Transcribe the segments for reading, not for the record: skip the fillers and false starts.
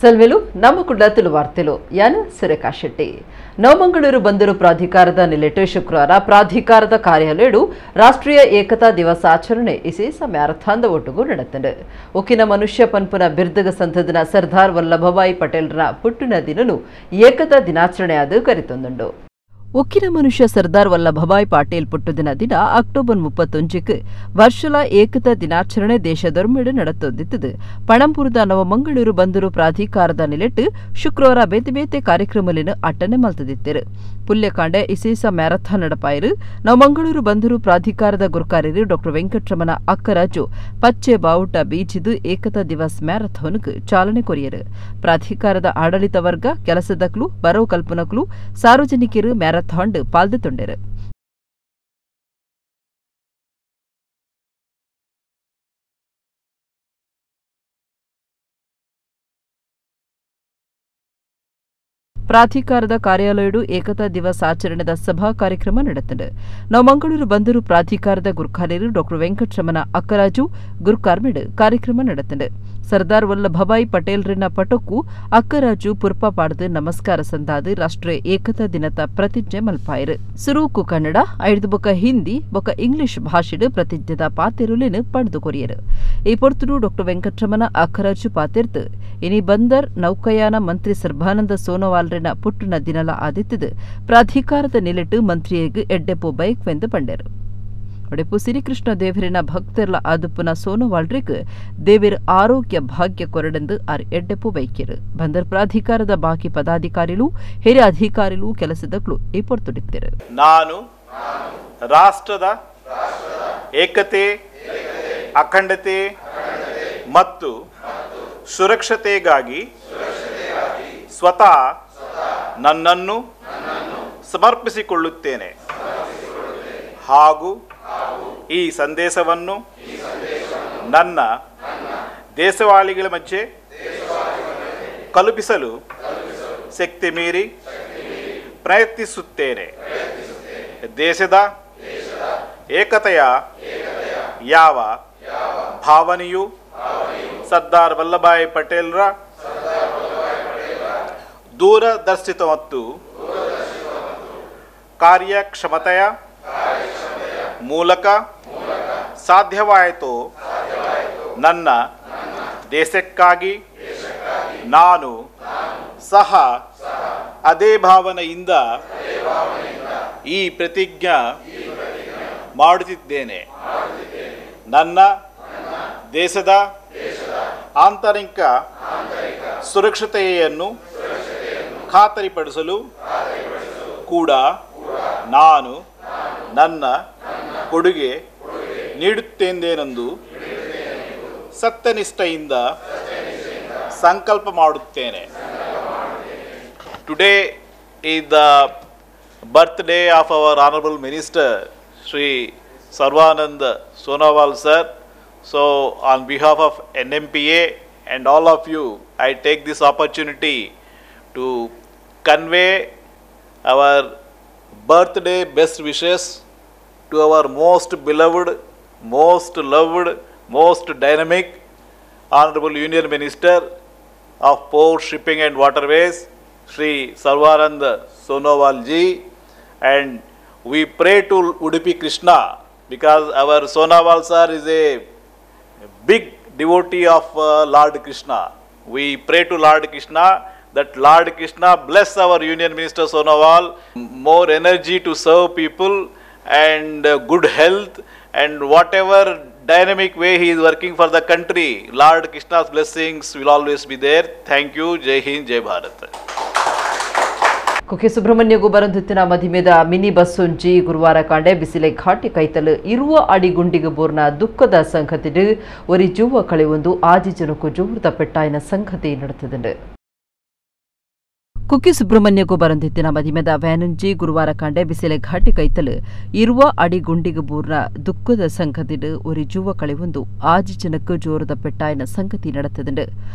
ಸಲ್ವೆಲು ನಮ್ಮ ಕುಡ್ಲ ತುಳುವಾರ್ತೆಲು ಯಾನ್ ಸುರೇಖಾ ಶೆಟ್ಟಿ. ನವಮಂಗಳೂರು ಬಂದರು ಪ್ರಾಧಿಕಾರದ ನಿಲೆಟ್ ಶುಕ್ರವಾರ ಪ್ರಾಧಿಕಾರದ ಕಾರ್ಯಾಲಯಡು ರಾಷ್ಟ್ರೀಯ ಏಕತಾ ದಿವಸ ಆಚರಣೆ ಇಸೇಸ ಮ್ಯಾರಥಾನ್ದ ಒಟ್ಟುಗು ನಡೆತಂಡು. ಒಕ್ಕಿನ ಮನುಷ್ಯ ಪನ್ಪುನ ಬಿರ್ದಗ ಸಂತದನ ಸರ್ದಾರ್ ವಲ್ಲಭಭಾಯಿ ಪಟೇಲ್ರ ಪುಟ್ಟಿನ ದಿನನು ಏಕತಾ ದಿನಾಚರಣೆಯಾದ ಕರೆತೊಂದುಂಡು. ಒಕ್ಕಿನ ಮನುಷ್ಯ ಸರ್ದಾರ್ ವಲ್ಲಭಭಾಯ್ ಪಟೇಲ್ ಪುಟ್ಟುದಿನ ದಿನ ಅಕ್ಟೋಬರ್ 31ಕ್ಕೆ ವರ್ಷಲ ಏಕತಾ ದಿನಾಚರಣೆ ದೇಶದೊರ್ಮೆಡು ನಡೆತೊಂದಿತ್ತದು. ಪಣಂಪುರದ ನವಮಂಗಳೂರು ಬಂದರು ಪ್ರಾಧಿಕಾರದ ನಿಲೆಟ್ ಶುಕ್ರವಾರ ಬೇತೆ ಬೇತೆ ಕಾರ್ಯಕ್ರಮలను ಅಟ್ಟನೆ ಮಲ್ತದಿತ್ತರು. ಪುಲ್ಯಕಾಂಡೆ ಇಸೇಸ ಮ್ಯಾರಥಾನ್ ನಡಪಾಯರು. ನವಮಂಗಳೂರು ಬಂದರು ಪ್ರಾಧಿಕಾರದ ಗುರುಕಾರ್ಯರು ಡಾಕ್ಟರ್ ವೆಂಕಟರಮಣ ಅಕ್ಕರಾಜು ಪಚ್ಚೆ ಬಾವುಟ ಬೀಜಿದು ಏಕತಾ ದಿವಸ್ ಮ್ಯಾರಥಾನ್ಗೆ ಚಾಲನೆ ಕೊರಿಯರು. ಪ್ರಾಧಿಕಾರದ ಆಡಳಿತ ವರ್ಗ, ಕೆಲಸದಕ್ಲು, ಬರೋ ಕಲ್ಪನಕ್ಲು, ಸಾರ್ವಜನಿಕರು ಮ್ಯಾರಥಾನ್ ಪಾಲ್ದು ತೊಂಡೆರು. ಪ್ರಾಧಿಕಾರದ ಕಾರ್ಯಾಲಯಡು ಏಕತಾ ದಿವಸ್ ಆಚರಣೆದ ಸಭಾ ಕಾರ್ಯಕ್ರಮ ನಡೆತಂಡು. ನವಮಂಗಳೂರು ಬಂದರು ಪ್ರಾಧಿಕಾರದ ಗುರ್ಖಾರ್ಯರು ಡಾಕ್ಟರ್ ವೆಂಕಟರಮಣ ಅಕ್ಕರಾಜು ಗುರ್ಕಾರ್ಮೆಡ್ ಕಾರ್ಯಕ್ರಮ ನಡೆತಂಡು. ಸರ್ದಾರ್ ವಲ್ಲಭಭಾಯ್ ಪಟೇಲ್ರಿನ ಪಟೊಕ್ಕು ಅಕ್ಕರಾಜು ಪುರ್ಪ ಪಾಡ್ದು ನಮಸ್ಕಾರ ಸಂದಾದು ರಾಷ್ಟ್ರೀಯ ಏಕತಾ ದಿನದ ಪ್ರತಿಜ್ಞೆ ಮಲ್ಪಾಯರು. ಸುರೂಕು ಕನ್ನಡ, ಐದು ಬೊಕ ಹಿಂದಿ ಬೊಕ ಇಂಗ್ಲಿಷ್ ಭಾಷೆಡು ಪ್ರತಿಜ್ಞೆದ ಪಾತೆರುಲಿನ ಪಡೆದು ಕೊರಿಯರು. ಈ ಪೊರ್ತುಡು ಡಾಕ್ಟರ್ ವೆಂಕಟರಮಣ ಅಕ್ಕರಾಜು ಪಾತೆರ್ತು ಇನಿ ಬಂದರ್ ನೌಕಾಯಾನ ಮಂತ್ರಿ ಸರ್ಬಾನಂದ ಸೋನೋವಾಲ್ರಿನ ಪುಟ್ಟುನ ದಿನಲ ಆದಿತ್ತದು ಪ್ರಾಧಿಕಾರದ ನಿಲೆಟ್ಟು ಮಂತ್ರಿಯೇಗ್ ಎಡ್ಡೆಪು ಬೈಕ್ವೆಂದು ಪಂಡೆರು. ಒಡೆಪು ಶ್ರೀಕೃಷ್ಣ ದೇವರಿನ ಭಕ್ತರ್ಲ ಆದುಪ್ಪುನ ಸೋನೋವಾಲ್ರಿಗ್ ದೇವಿರ ಆರೋಗ್ಯ ಭಾಗ್ಯ ಕೊರಡೆಂದು ಆರ್ ಎಡ್ಡೆಪು ಬೈಕಿರು. ಬಂದರ್ ಪ್ರಾಧಿಕಾರದ ಬಾಕಿ ಪದಾಧಿಕಾರಿಲು, ಹಿರಿಯ ಅಧಿಕಾರಿಲು, ಕೆಲಸದಕ್ಲು ಈ ಪೊರ್ತುಡಿತ್ತರು. ನಾನು ರಾಷ್ಟ್ರದ ಏಕತೆ, ಅಖಂಡತೆ ಮತ್ತು ಸುರಕ್ಷತೆಗಾಗಿ ಸ್ವತಃ ನನ್ನನ್ನು ಸಮರ್ಪಿಸಿಕೊಳ್ಳುತ್ತೇನೆ ಹಾಗೂ ಈ ಸಂದೇಶವನ್ನು ನನ್ನ ದೇಶವಾಳಿಗಳ ಮಧ್ಯೆ ಕಲ್ಪಿಸಲು ಶಕ್ತಿ ಮೀರಿ ಪ್ರಯತ್ನಿಸುತ್ತೇನೆ. ದೇಶದ ಏಕತೆಯ ಯಾವ ಭಾವನೆಯು ಸರ್ದಾರ್ ವಲ್ಲಭಾಯಿ ಪಟೇಲ್ರ ದೂರದರ್ಶಿತ ಮತ್ತು ಕಾರ್ಯಕ್ಷಮತೆಯ ಮೂಲಕ ಸಾಧ್ಯವಾಯಿತೋ ನನ್ನ ದೇಶಕ್ಕಾಗಿ ನಾನು ಸಹ ಅದೇ ಭಾವನೆಯಿಂದ ಈ ಪ್ರತಿಜ್ಞೆ ಮಾಡುತ್ತಿದ್ದೇನೆ. ನನ್ನ ದೇಶದ ಆಂತರಿಕ ಸುರಕ್ಷತೆಯನ್ನು ಖಾತರಿಪಡಿಸಲು ಕೂಡ ನಾನು ನನ್ನ ಕೊಡುಗೆ ನೀಡುತ್ತೇನೆಂದು ಸತ್ಯನಿಷ್ಠೆಯಿಂದ ಸಂಕಲ್ಪ ಮಾಡುತ್ತೇನೆ. Today is the birthday of our honourable minister Shri Sarbananda Sonowal sir. So on behalf of NMPA and all of you, I take this opportunity to convey our birthday best wishes to our most beloved, most loved, most dynamic Honorable Union Minister of Port, Shipping and Waterways, Shri Sarbananda Sonowal ji. And we pray to Udupi Krishna, because our Sonowal sir is a big devotee of Lord Krishna. We pray to Lord Krishna that Lord Krishna bless our Union Minister Sonowal, more energy to serve people and good health, and whatever dynamic way he is working for the country, Lord Krishna's blessings will always be there. Thank you. Jai Hind, Jai Bharat. Kukke ಸುಬ್ರಹ್ಮಣ್ಯಗೂ ಬರಂದುತ್ತಿನ ಮಧಿಮೇದ mini ಬಸ್ಸೊಂಜಿ ಗುರುವಾರ ಕಾಂಡೆ ಬಿಸಿಲೆ ಘಾಟಿ ಕೈತಲು ಇರುವ ಅಡಿಗುಂಡಿಗೆ ಬೋರ್ನ ದುಃಖದ ಸಂಗತಿಡು ಒರಿ ಜೂವ ಕಳೆಯೊಂದು ಆಜಿ ಜನಕ್ಕೂ ಜೋರದ ಪೆಟ್ಟಾಯಿನ ಸಂಗತಿ ನಡೆತದಂಡು. ಕುಕ್ಕೆ ಸುಬ್ರಹ್ಮಣ್ಯಗೂ ಬರಂದಿತ್ತಿನ ಮದಿಮೆದ ವ್ಯಾನುಂಜಿ ಗುರುವಾರ ಕಾಂಡೆ ಬಿಸಿಲೆ ಘಾಟಿ ಕೈತಲು ಇರುವ ಅಡಿ ಗುಂಡಿಗೆ ಬೂರ್ನ ದುಃಖದ ಸಂಘದಿಡು ಒರಿ ಜೂವ ಕಳೆವೊಂದು ಆಜಿ ಜನಕ್ಕೆ ಜೋರದ ಪೆಟ್ಟಾಯನ ಸಂಗತಿ ನಡೆತದುಂಡು.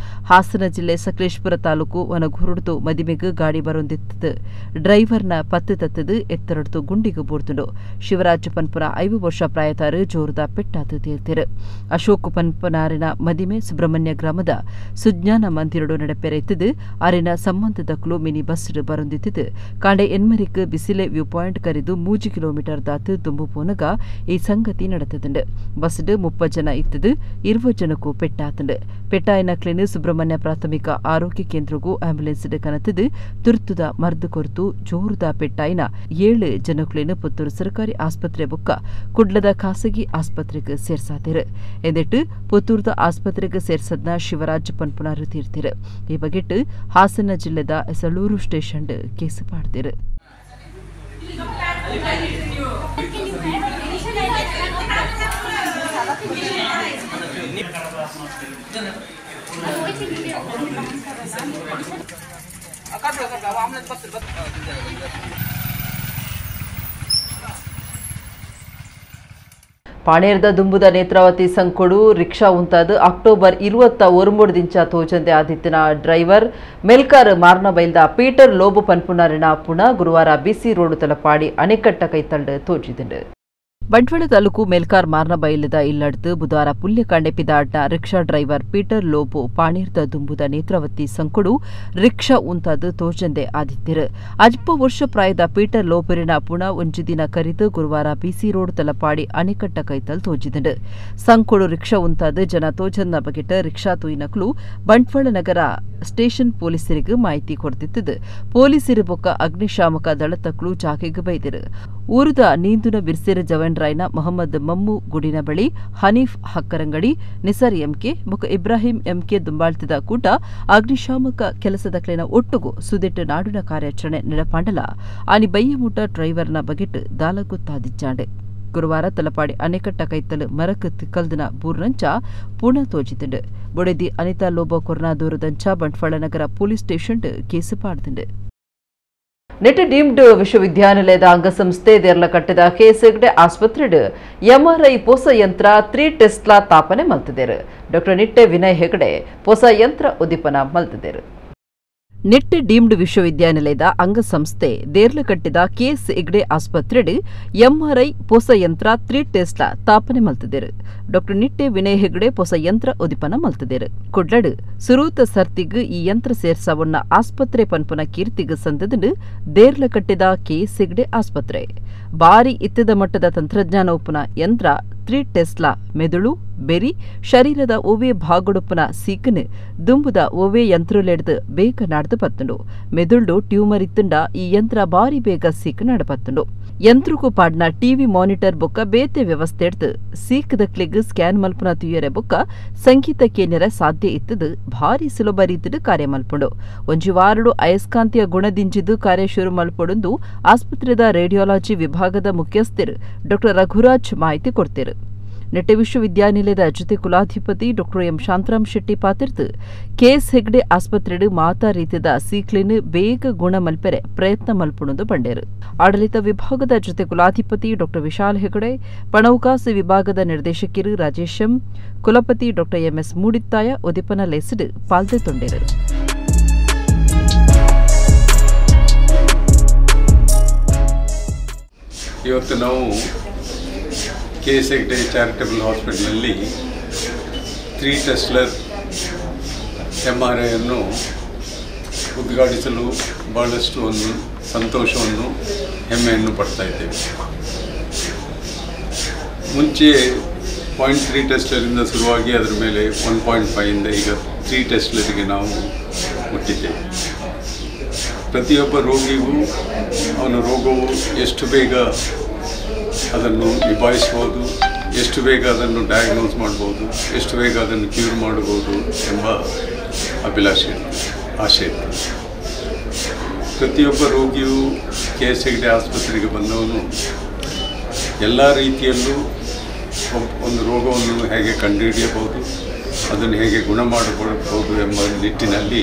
ಹಾಸನ ಜಿಲ್ಲೆ ಸಕಲೇಶ್ಪುರ ತಾಲೂಕು ವನಗುರುಡ್ದು ಮದಿಮೆಗೆ ಗಾಡಿ ಬರೊಂದಿತ್ತದು ಡ್ರೈವರ್ನ ಪತ್ತು ತತ್ತದು ಎತ್ತರಡ್ದು ಗುಂಡಿಗೆ ಬೂರ್ತುಂಡು. ಶಿವರಾಜ್ ಪನ್ಪುನ 5 ವರ್ಷ ಪ್ರಾಯತಾರು ಜೋರದ ಪೆಟ್ಟಾತು ತೀರ್ತಿರು. ಅಶೋಕ್ ಪನ್ಪನಾರಿನ ಮದಿಮೆ ಸುಬ್ರಹ್ಮಣ್ಯ ಗ್ರಾಮದ ಸುಜ್ಞಾನ ಮಂದಿರಡು ನಡೆಪೆರೆತ್ತದು. ಅರಿನ ಸಂಬಂಧದಕ್ಲು ಮಿನಿ ಬಸ್ ಬರೊಂದಿತ್ತದು. ಕಾಂಡೆ ಎನ್ಮರಿಕ್ ಬಿಸಿಲೆ ವ್ಯೂ ಪಾಯಿಂಟ್ ಕರಿದು 3 ಕಿಲೋಮೀಟರ್ ದಾತು ದುಂಬು ಪೋನಗ ಈ ಸಂಗತಿ ನಡೆತದುಂಡು. ಬಸ್ಡ್ 30 ಜನ ಇತ್ತದು, 20 ಜನಕ್ಕೂ ಪೆಟ್ಟಾತುಂಡು. ಪೆಟ್ಟಾಯನಕ್ಲೆನ್ ಸುಬ್ರಹ್ಮಣ್ಯ ಪ್ರಾಥಮಿಕ ಆರೋಗ್ಯ ಕೇಂದ್ರಗೂ ಆಂಬ್ಯುಲೆನ್ಸ್ ಕನತದು. ತುರ್ತುದ ಮರ್ದು ಕೊರತು ಜೋರುದ ಪೆಟ್ಟಾಯಿನ 7 ಜನಕ್ಲೆನ್ ಪುತ್ತೂರು ಸರ್ಕಾರಿ ಆಸ್ಪತ್ರೆ ಬೊಕ್ಕ ಕುಡ್ಲದ ಖಾಸಗಿ ಆಸ್ಪತ್ರೆಗೆ ಸೇರ್ಸಾತಿರು. ಎಂದಿಟ್ಟು ಪುತ್ತೂರುದ ಆಸ್ಪತ್ರೆಗೆ ಸೇರ್ಸದ್ನ ಶಿವರಾಜ್ ಪನ್ಪುನಾರು ತೀರ್ತಿರು. ಈ ಬಗೆಟ್ ಹಾಸನ ಜಿಲ್ಲೆದ ಎಸಳೂರು ಸ್ಟೇಷನ್ ಕೇಸು ಪಾಡ್ತಿರು. ಪಾಣೇರ್ದ ದುಂಬುದ ನೇತ್ರಾವತಿ ಸಂಕೊಡು ರಿಕ್ಷಾ ಉಂತಾದ ಅಕ್ಟೋಬರ್ 21 ದಿಂಚ ತೋಜಂದೆ ಆದಿತ್ತಿನ ಡ್ರೈವರ್ ಮೆಲ್ಕಾರ್ ಮಾರ್ನ ಬೈಲ್ದ ಪೀಟರ್ ಲೋಬು ಪನ್ಪುನಾರಿನ ಪುಣ ಗುರುವಾರ ಬಿಸಿ ರೋಡು ತಲಪಾಡಿ ಅಣೆಕಟ್ಟ ಕೈತಂಡು ತೋಜಿದುಂಡು. ಬಂಟ್ವಾಳ ತಾಲೂಕು ಮೇಲ್ಕಾರ್ ಮಾರ್ನಬೈಲದ ಇಲ್ಲಡ್ದು ಬುಧವಾರ ಪುಲ್ಯಕಾಂಡೆ ಪಿದಾಡ್ನ ರಿಕ್ಷಾ ಡ್ರೈವರ್ ಪೀಟರ್ ಲೋಬೋ ಪಾಣೀರ್ದ ದುಂಬುದ ನೇತ್ರಾವತಿ ಸಂಕೊಡು ರಿಕ್ಷಾ ಉಂತಾದು ತೋಜಂದೆ ಆದಿತ್ತಿರು. 50 ವರ್ಷ ಪ್ರಾಯದ ಪೀಟರ್ ಲೋಬರಿನ ಪುಣ ಒಂಜಿ ದಿನ ಕರಿದು ಗುರುವಾರ ಬಿಸಿ ರೋಡ್ ತಲಪಾಡಿ ಅಣೆಕಟ್ಟ ಕೈತಲ್ ತೋಜಿದುಂಡು. ಸಂಕೊಡು ರಿಕ್ಷಾ ಉಂತಾದು ಜನ ತೋಜನ್ನ ಬಗೆಟ ರಿಕ್ಷಾ ತೂಯಿನಕ್ಲು ಬಂಟ್ವಾಳ ನಗರ ಸ್ಟೇಷನ್ ಪೊಲೀಸರಿಗೆ ಮಾಹಿತಿ ಕೊಡ್ತಿತ್ತದು. ಪೊಲೀಸರು ಬೊಕ್ಕ ಅಗ್ನಿಶಾಮಕ ದಳತಕ್ಲು ಜಾಗೆಗೆ ಬೈದಿರು. ಊರುದ ನೀಂದುನ ಬಿರ್ಸಿರ ಜವನ್ರಾಯ್ನ ಮೊಹಮ್ಮದ್ ಮಮ್ಮು ಗುಡಿನ ಬಳಿ ಹನೀಫ್ ಹಕ್ಕರಂಗಡಿ, ನಿಸರ್ ಎಂಕೆ ಬೊಕ್ಕ ಇಬ್ರಾಹಿಂ ಎಂಕೆ ದುಂಬಾಳ್ತಿದ ಕೂಟ ಅಗ್ನಿಶಾಮಕ ಕೆಲಸದಕ್ಲೆನ ಒಟ್ಟುಗು ಸುದೆಟ್ಟು ನಾಡುನ ಕಾರ್ಯಾಚರಣೆ ನಡೆಪಾಂಡಲ ಆನಿ ಬಯ್ಯಮೂಟ ಡ್ರೈವರ್ನ ಬಗೆಟ್ ದಾಲಗುತ್ತಾದಿಚ್ಚಾಂಡೆ. ಗುರುವಾರ ತಲಪಾಡಿ ಅಣೆಕಟ್ಟ ಕೈತಲು ಮರಕ್ ತಿಕ್ಕಲ್ದಿನ ಬೂರ್ನಂಚ ಪೂರ್ಣ ತೋಜಿತುಂಡು. ಬೊಡೆದಿ ಅನಿತಾ ಲೋಬೋ ಕೊರ್ನಾ ದೂರದಂಚ ಬಂಟ್ವಾಳ ನಗರ ಪೊಲೀಸ್ ಸ್ಟೇಷನ್ ಕೇಸು ಪಾಡ್ದುಂಡು. ನೆಟ್ ಡೀಮ್ಡ್ ವಿಶ್ವವಿದ್ಯಾನಿಲಯದ ಅಂಗಸಂಸ್ಥೆ ದೇರ್ಲಕಟ್ಟೆದ ಕೆಎಸ್ ಹೆಗ್ಡೆ ಆಸ್ಪತ್ರೆಡ್ ಎಂಆರ್ಐ ಪೊಸ ಯಂತ್ರ 3 ಟೆಸ್ಟ್ಲಾ ತಾಪನೆ ಮಲ್ತಿದ್ದೇರು. ಡಾಕ್ಟರ್ ನಿಟ್ಟೆ ವಿನಯ್ ಹೆಗಡೆ ಪೊಸ ಯಂತ್ರ ಉದ್ದೀಪನ ಮಲ್ತಿದ್ದೇರು. ನಿಟ್ಟೆ ಡೀಮ್ಡ್ ವಿಶ್ವವಿದ್ಯಾನಿಲಯದ ಅಂಗಸಂಸ್ಥೆ ದೇರ್ಲಕಟ್ಟೆದ ಕೆಎಸ್ ಹೆಗ್ಡೆ ಆಸ್ಪತ್ರೆಡ್ ಎಂಆರ್ಐ ಪೊಸ ಯಂತ್ರ 3 ಟೆಸ್ಟ್ಲಾ ತಾಪನೆ ಮಲ್ತಿದ್ದೇರು. ಡಾಕ್ಟರ್ ನಿಟ್ಟೆ ವಿನಯ್ ಹೆಗಡೆ ಪೊಸ ಯಂತ್ರ ಉದ್ದೀಪನ ಮಲ್ತಿದ್ದೇರು. ಕುಡ್ಲಡ್ ಸುರೂತ ಸರ್ತಿಗ್ ಈ ಯಂತ್ರ ಸೇರ್ಸವನ್ನ ಆಸ್ಪತ್ರೆ ಪನ್ಪುನ ಕೀರ್ತಿಗ್ ಸಂದದಂಡು ದೇರ್ಲಕಟ್ಟೆದ ಕೆಎಸ್ ಹೆಗ್ಡೆ ಆಸ್ಪತ್ರೆ. ಬಾರಿ ಇತ್ತದ ಮಟ್ಟದ ತಂತ್ರಜ್ಞಾನ ಉಪ್ಪುನ ಯಂತ್ರ 3 ಟೆಸ್ಲಾ ಮೆದುಳು ಬೆರಿ ಶರೀರದ ಒವ್ವೇ ಭಾಗಡುಪ್ಪುನ ಸೀಕನು ದುಂಬುದ ಒವ್ವೇ ಯಂತ್ರಲೆಡ್ದು ಬೇಗ ನಾಡ್ದು ಪತ್ತುಂಡು. ಮೆದುಳು ಟ್ಯೂಮರ್ ಇತ್ತುಂಡ ಈ ಯಂತ್ರ ಬಾರಿ ಬೇಗ ಸೀಕ್ ನಡಪತ್ತುಂಡು. ಯಂತ್ರಕ್ಕೂ ಪಾಡ್ನ ಟಿವಿ ಮಾನಿಟರ್ ಬೊಕ್ಕ ಬೇತೆ ವ್ಯವಸ್ಥೆ ಎಡ್ದು ಸೀಕ್ದಕ್ಲೆಗ್ ಸ್ಕ್ಯಾನ್ ಮಲ್ಪುನ ತುಯರೆ ಬೊಕ್ಕ ಸಂಗೀತ ಕೇನೆರ ಸಾಧ್ಯ ಇತ್ತದು ಭಾರಿ ಸುಲಭ ರೀತಿಡು ಕಾರ್ಯ ಮಲ್ಪುಂಡು. ಒಂಜಿ ವಾರಡು ಅಯಸ್ಕಾಂತೀಯ ಗುಣದಿಂಜಿದು ಕಾರ್ಯ ಶುರು ಮಲ್ಪೊಡುಂದು ಆಸ್ಪತ್ರೆದ ರೇಡಿಯಾಲಜಿ ವಿಭಾಗದ ಮುಖ್ಯಸ್ಥರು ಡಾಕ್ಟರ್ ರಘುರಾಜ್ ಮಾಹಿತಿ ಕೊಡ್ತೇರು. ನೆಟ್ಟೆ ವಿಶ್ವವಿದ್ಯಾನಿಲಯದ ಜೊತೆ ಕುಲಾಧಿಪತಿ ಡಾಕ್ಟರ್ ಎಂ ಶಾಂತರಾಮ್ ಶೆಟ್ಟಿ ಪಾತಿರ್ದು ಕೆಎಸ್ ಹೆಗ್ಡೆ ಆಸ್ಪತ್ರೆಡು ಮಾತಾ ರೀತಿಯ ಸೀಕ್ಲೆನ್ ಬೇಗ ಗುಣ ಮಲ್ಪೆರೆ ಪ್ರಯತ್ನ ಮಲ್ಪುಣಂದು ಬಂಡೇರು. ಆಡಳಿತ ವಿಭಾಗದ ಜೊತೆ ಕುಲಾಧಿಪತಿ ಡಾಕ್ಟರ್ ವಿಶಾಲ್ ಹೆಗಡೆ, ಪಣೌಕಾಸು ವಿಭಾಗದ ನಿರ್ದೇಶಕರು ರಾಜೇಶ್ ಎಂ, ಕುಲಪತಿ ಡಾಕ್ಟರ್ ಎಂಎಸ್ ಮೂಡಿತ್ತಾಯ ಉದ್ದೀಪನ ಲೇಸಿಡು ಪಾಲ್ದೆ ತೊಂಡೇರು. ಇವತ್ತು ನಾವು ಕೆ ಎಸ್ ಹೆಗ್ಡೆ ಚಾರಿಟಬಲ್ ಹಾಸ್ಪಿಟಲ್ನಲ್ಲಿ 3 ಟೆಸ್ಲರ್ MRIಯನ್ನು ಉದ್ಘಾಟಿಸಲು ಭಾಳಷ್ಟು ಒಂದು ಸಂತೋಷವನ್ನು ಹೆಮ್ಮೆಯನ್ನು ಪಡ್ತಾ ಇದ್ದೇವೆ. ಮುಂಚೆ 0.3 ಟೆಸ್ಲರಿಂದ ಶುರುವಾಗಿ ಅದರ ಮೇಲೆ 1.5ಇಂದ ಈಗ 3 ಟೆಸ್ಲರಿಗೆ ನಾವು ಮುಟ್ಟಿದ್ದೇವೆ. ಪ್ರತಿಯೊಬ್ಬ ರೋಗಿಗೂ ಅವನ ರೋಗವು ಎಷ್ಟು ಬೇಗ ಅದನ್ನು ನಿಭಾಯಿಸ್ಬೋದು, ಎಷ್ಟು ಬೇಗ ಅದನ್ನು ಡಯಾಗ್ನೋಸ್ ಮಾಡ್ಬೋದು, ಎಷ್ಟು ಬೇಗ ಅದನ್ನು ಕ್ಯೂರ್ ಮಾಡ್ಬೋದು ಎಂಬ ಅಭಿಲಾಷೆ ಇರ್ತದೆ, ಆಶೆ ಇರ್ತದೆ. ಪ್ರತಿಯೊಬ್ಬ ರೋಗಿಯು ಕೆ ಎಸ್ ಹೆಗ್ಡೆ ಆಸ್ಪತ್ರೆಗೆ ಬಂದವನು ಎಲ್ಲ ರೀತಿಯಲ್ಲೂ ಒಂದು ರೋಗವನ್ನು ಹೇಗೆ ಕಂಡುಹಿಡಿಯಬಹುದು, ಅದನ್ನು ಹೇಗೆ ಗುಣ ಮಾಡಿಕೊಳ್ಬೋದು ಎಂಬ ನಿಟ್ಟಿನಲ್ಲಿ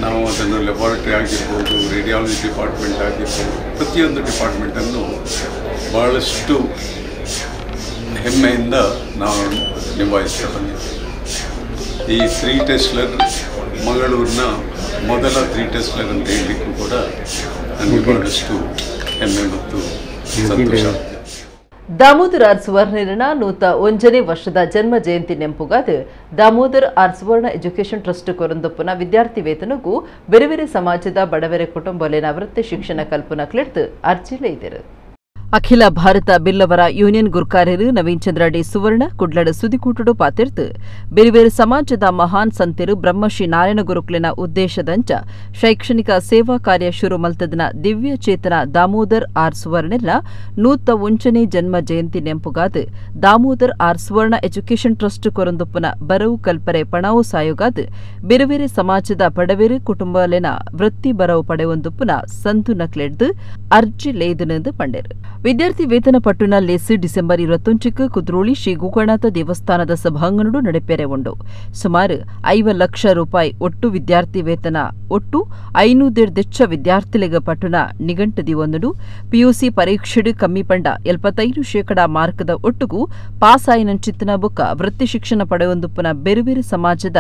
ನಾವು ಅದನ್ನು ಲ್ಯಾಬೊರೇಟರಿ ಆಗಿರ್ಬೋದು, ರೇಡಿಯಾಲಜಿ ಡಿಪಾರ್ಟ್ಮೆಂಟ್ ಆಗಿರ್ಬೋದು, ಪ್ರತಿಯೊಂದು ಡಿಪಾರ್ಟ್ಮೆಂಟನ್ನು ಭಾಳಷ್ಟು ಹೆಮ್ಮೆಯಿಂದ ನಾವು ನಿಭಾಯಿಸ್ತಾ ಬಂದಿದ್ದೇವೆ. ಈ 3 ಟೆಸ್ಲರ್ ಮಂಗಳೂರಿನ ಮೊದಲ 3 ಟೆಸ್ಲರ್ ಅಂತ ಹೇಳಲಿಕ್ಕೂ ಕೂಡ ನನಗೆ ಭಾಳಷ್ಟು ಹೆಮ್ಮೆ ಮತ್ತು ಸಂತೋಷ. ದಾಮೋದರ್ ಆರ್ ಸುವರ್ಣನ 101ನೇ ವರ್ಷದ ಜನ್ಮ ಜಯಂತಿ ನೆಂಪುಗಾದ ದಾಮೋದರ್ ಆರ್ ಸುವರ್ಣ ಎಜುಕೇಷನ್ ಟ್ರಸ್ಟ್ ಕೊರಂದೊಪ್ಪನ ವಿದ್ಯಾರ್ಥಿ ವೇತನಕ್ಕೂ ಬೇರೆ ಬೇರೆ ಸಮಾಜದ ಬಡವರ ಕುಟುಂಬಲೇನ ವೃತ್ತಿ ಶಿಕ್ಷಣ ಕಲ್ಪನಾ ಕ್ಲಿಡ್ದು ಅರ್ಜಿ ಲೈದರು. ಅಖಿಲ ಭಾರತ ಬಿಲ್ಲವರ ಯೂನಿಯನ್ ಗುರ್ಕಾರ್ಯರು ನವೀನ್ ಚಂದ್ರ ಡಿ ಸುವರ್ಣ ಕುಡ್ಲಡ ಸುದಿಕೂಟುಡು ಪಾತಿರ್ತು ಬೇರೆ ಬೇರೆ ಸಮಾಜದ ಮಹಾನ್ ಸಂತೆರು ಬ್ರಹ್ಮಶ್ರೀ ನಾರಾಯಣ ಗುರುಕುಲಿನ ಉದ್ದೇಶದಂಚ ಶೈಕ್ಷಣಿಕ ಸೇವಾ ಕಾರ್ಯ ಶುರು ಮಲ್ತದನ ದಿವ್ಯ ಚೇತನ ದಾಮೋದರ್ ಆರ್ ಸುವರ್ಣನ 101ನೇ ಜನ್ಮ ಜಯಂತಿ ನೆಂಪುಗಾದ ದಾಮೋದರ್ ಆರ್ ಸುವರ್ಣ ಎಜುಕೇಷನ್ ಟ್ರಸ್ಟ್ ಕೊರಂದೊಪ್ಪನ ಬರವು ಕಲ್ಪರೆ ಪಣಾವು ಸಾಯೋಗಾದ ಬೇರೆ ಬೇರೆ ಸಮಾಜದ ಬಡವೆರು ಕುಟುಂಬಲೆನ ವೃತ್ತಿ ಬರವು ಪಡೆಯೊಂದುಪ್ಪನ ಸಂತು ನಕ್ಲೆಡ್ದು ಅರ್ಜಿ ಲೇದನೆಂದು ಪಂಡೇರು. ವಿದ್ಯಾರ್ಥಿ ವೇತನ ಪಟ್ಟುನ ಲೇಸು ಡಿಸೆಂಬರ್ 21ಕ್ಕೆ ಕುದ್ರೋಳಿ ಶ್ರೀ ಗೋಕರ್ಣನಾಥ ದೇವಸ್ಥಾನದ ಸಭಾಂಗಣಡು ನಡೆಪೆರೆ ಉಂಡು. ಸುಮಾರು 50 ಲಕ್ಷ ರೂಪಾಯಿ ಒಟ್ಟು ವಿದ್ಯಾರ್ಥಿ ವೇತನ ಒಟ್ಟು 500 ವಿದ್ಯಾರ್ಥಿಲಿಗ ಪಟ್ಟುನ ನಿಗಂಟದಿ ಒಂದುಡು ಪಿಯುಸಿ ಪರೀಕ್ಷೆಡು ಕಮ್ಮಿ ಪಂಡ 75% ಮಾರ್ಕದ ಒಟ್ಟುಗೂ ಪಾಸಾಯಿನಂಚಿತ್ತನ ಬುಕ್ಕ ವೃತ್ತಿ ಶಿಕ್ಷಣ ಪಡೆಯೊಂದುಪ್ಪನ ಬೇರೆ ಬೇರೆ ಸಮಾಜದ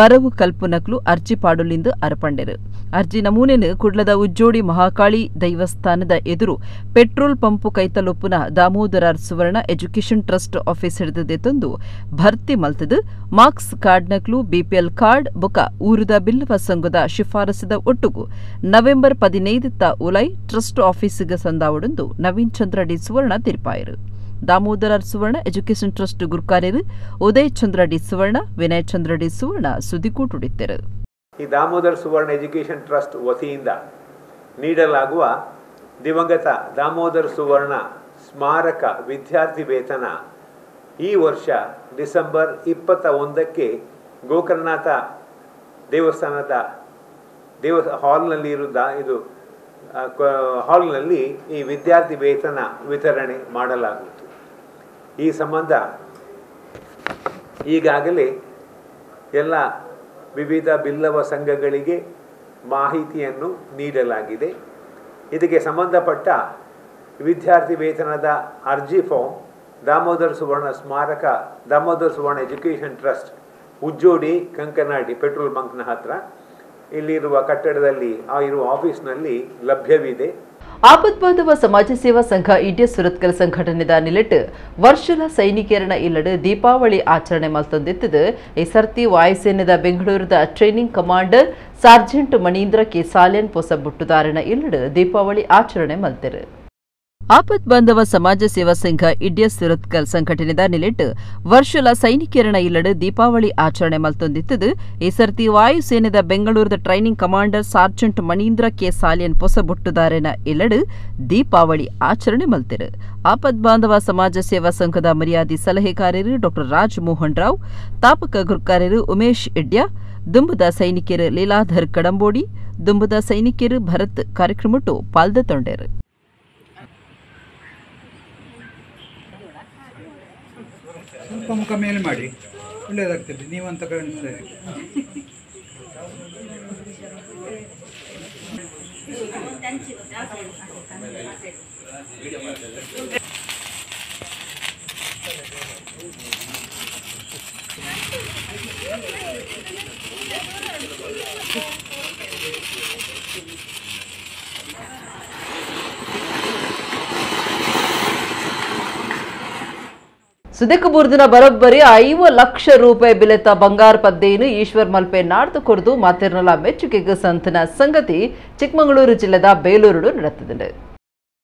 ಬರವು ಕಲ್ಪುನಕ್ಲು ಅರ್ಜಿ ಪಾಡುಲಿಂದು ಅರಪಂಡೆರು. ಅರ್ಜಿ ನಮೂನೆನು ಕುಡ್ಲದ ಉಜ್ಜೋಡಿ ಮಹಾಕಾಳಿ ದೈವಸ್ಥಾನದ ಎದುರು ಪೆಟ್ರೋಲ್ ಪಂಪು ಕೈತಲೊಪ್ಪುನ Damodar R Suvarna education trust office ಹಿಡಿದದೆ ತಂದು ಭರ್ತಿ ಮಲ್ತದು ಮಾರ್ಕ್ಸ್ ಕಾರ್ಡ್ನಕ್ಲು ಬಿಪಿಎಲ್ ಕಾರ್ಡ್ ಬುಕ ಊರುದ ಬಿಲ್ಲವ ಸಂಘದ ಶಿಫಾರಸಿದ ಒಟ್ಟುಗು ನವೆಂಬರ್ 15 ಉಲೈ ಟ್ರಸ್ಟ್ ಆಫೀಸಿಗೆ ಸಂದಾವಡೊಂದು ನವೀನ್ ಚಂದ್ರ ಡಿ ಸುವರ್ಣ ತೀರ್ಪಾಯರು. ದಾಮೋದರ ಆರ್ ಸುವರ್ಣ ಎಜುಕೇಷನ್ ಟ್ರಸ್ಟ್ ಗುರುಕಾರ್ಯರು ಉದಯ್ ಚಂದ್ರ ಡಿ ಸುವರ್ಣ, ವಿನಯ್ ಚಂದ್ರ ಡಿ ಸುವರ್ಣ ಸುದ್ದಿಕೂಟುಡಿದ್ದರು. ಈ ದಾಮೋದರ್ ಸುವರ್ಣ ಎಜುಕೇಷನ್ ಟ್ರಸ್ಟ್ ವತಿಯಿಂದ ನೀಡಲಾಗುವ ದಿವಂಗತ ದಾಮೋದರ್ ಸುವರ್ಣ ಸ್ಮಾರಕ ವಿದ್ಯಾರ್ಥಿ ವೇತನ ಈ ವರ್ಷ ಡಿಸೆಂಬರ್ 21ಕ್ಕೆ ಗೋಕರ್ಣನಾಥ ದೇವಸ್ಥಾನದ ಹಾಲ್ನಲ್ಲಿ ಇದು ಹಾಲ್ನಲ್ಲಿ ಈ ವಿದ್ಯಾರ್ಥಿ ವೇತನ ವಿತರಣೆ ಮಾಡಲಾಗುವುದು. ಈ ಸಂಬಂಧ ಈಗಾಗಲೇ ಎಲ್ಲ ವಿವಿಧ ಬಿಲ್ಲವ ಸಂಘಗಳಿಗೆ ಮಾಹಿತಿಯನ್ನು ನೀಡಲಾಗಿದೆ. ಇದಕ್ಕೆ ಸಂಬಂಧಪಟ್ಟ ವಿದ್ಯಾರ್ಥಿ ವೇತನದ ಅರ್ಜಿ ಫಾರ್ಮ್ ದಾಮೋದರ್ ಸುವರ್ಣ ಸ್ಮಾರಕ Damodar Suvarna education trust Ujjodi Kankanadi petrol ಬಂಕ್ನ ಹತ್ರ ಇಲ್ಲಿರುವ ಕಟ್ಟಡದಲ್ಲಿ ಇರುವ ಆಫೀಸ್ನಲ್ಲಿ ಲಭ್ಯವಿದೆ. ಆಪತ್ಬಾಂಧವ ಸಮಾಜ ಸೇವಾ ಸಂಘ ಇಂಡಿಯಾ ಸುರತ್ಕಲ್ ಸಂಘಟನೆದ ನಿಲೆಟ್ ವರ್ಷಲ ಸೈನಿಕರಣ ಇಲ್ಲಡು ದೀಪಾವಳಿ ಆಚರಣೆ ಮಲ್ತೊಂದಿತ್ತದು. ಈ ಸರ್ತಿ ವಾಯುಸೇನೆದ ಬೆಂಗಳೂರದ training commander sergeant Manindra K Salian ಪೊಸಬುಟ್ಟುದಾರನ ಇಲ್ಲಡು Deepavali ಆಚರಣೆ ಮಲ್ತೆರು. ಆಪತ್ ಬಾಂಧವ ಸಮಾಜ ಸೇವಾ ಸಂಘ ಇಂಡಿಯಾ ಸುರತ್ಕಲ್ ಸಂಘಟನೆದ ನಿಲೆಟ್ ವರ್ಷಲ ಸೈನಿಕರಣ ಇಲ್ಲಡು ದೀಪಾವಳಿ ಆಚರಣೆ ಮಲ್ತೊಂದಿತ್ತದು. ಈ ಸರ್ತಿ ವಾಯುಸೇನೆದ ಬೆಂಗಳೂರದ training commander sergeant Manindra K Salian ಪೊಸಬೊಟ್ಟುದಾರನ ಇಲ್ಲಡು Deepavali ಆಚರಣೆ ಮಲ್ತೆರು. ಆಪತ್ ಬಾಂಧವ ಸಮಾಜ ಸೇವಾ ಸಂಘದ ಮರ್ಯಾದಿ ಸಲಹೆಗಾರರು ಡಾಕ್ಟರ್ ರಾಜಮೋಹನ್ ರಾವ್, ತಾಪಕ ಗುರುಕಾರ್ಯರು ಉಮೇಶ್ ಇಡ್ಯಾ, ದುಂಬದ ಸೈನಿಕರು ಲೀಲಾಧರ್ ಕಡಂಬೋಡಿ, ದುಂಬದ ಸೈನಿಕರು ಭರತ್ ಕಾರ್ಯಕ್ರಮಟ್ಟು ಪಾಲ್ದ ತೊಂಡೆರು. ಸ್ವಲ್ಪ ಮುಖ ಮೇಲೆ ಮಾಡಿ ಒಳ್ಳೆಯದಾಗ್ತದೆ. ನೀವಂತ ಕಾಣಿಸ್ತದೆ. ಸುದೆಕಬೂರ್ದಿನ ಬರೋಬ್ಬರಿ 50 ಲಕ್ಷ ರೂಪಾಯಿ ಬೆಲೆತ ಬಂಗಾರ ಪದ್ದೇನು ಈಶ್ವರ್ ಮಲ್ಪೆ ನಾಡ್ದು ಕೊರದು ಮಾತಿರ್ನಲ ಮೆಚ್ಚುಗೆಗೆ ಸಂತನ ಸಂಗತಿ ಚಿಕ್ಕಮಗಳೂರು ಜಿಲ್ಲೆದ ಬೇಲೂರುಡು ನಡೆದಿದೆ.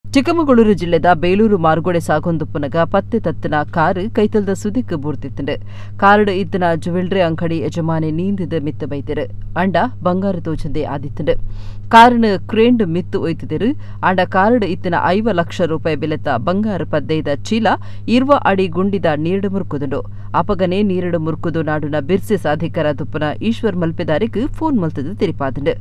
ಚಿಕ್ಕಮಗಳೂರು ಜಿಲ್ಲೆದ ಬೇಲೂರು ಮಾರ್ಗೋಡೆ ಸಾಗೊಂದು ಪುನಗ ಪತ್ತೆ ತತ್ತಿನ ಕಾರು ಕೈತಲ್ದ ಸುದಿಕ್ ಬೂರ್ತಿತ್ತುಂಡು. ಕಾರುಡು ಇತ್ತಿನ ಜುವೆಲ್ರಿ ಅಂಗಡಿ ಯಜಮಾನಿ ನೀಂದಿದ ಮಿತ್ತು ಬೈತಿರು. ಅಂಡ ಬಂಗಾರ ತೋಚಂದೆ ಆದಿತ್ತುಂಡು. ಕಾರನು ಕ್ರೇಂಡು ಮಿತ್ತು ಒಯ್ತಿದಿರು. ಅಂಡ ಕಾರುಡು ಇತ್ತಿನ 50 ಲಕ್ಷ ರೂಪಾಯಿ ಬೆಲೆತ ಬಂಗಾರ ಪದ್ದೈದ ಚೀಲ 20 ಅಡಿ ಗುಂಡಿದ ನೀರಡು ಮುರುಕುದುಂಡು. ಅಪಗನೆ ನೀರಡು ಮುರುಕುದು ನಾಡುನ ಬಿರ್ಸಿ ಸಾಧಿಕರ ತುಪ್ಪನ ಈಶ್ವರ್ ಮಲ್ಪೆದಾರಿಗೆ ಫೋನ್ ಮಲ್ತದ ತಿರಿಪಾದುಂಡು.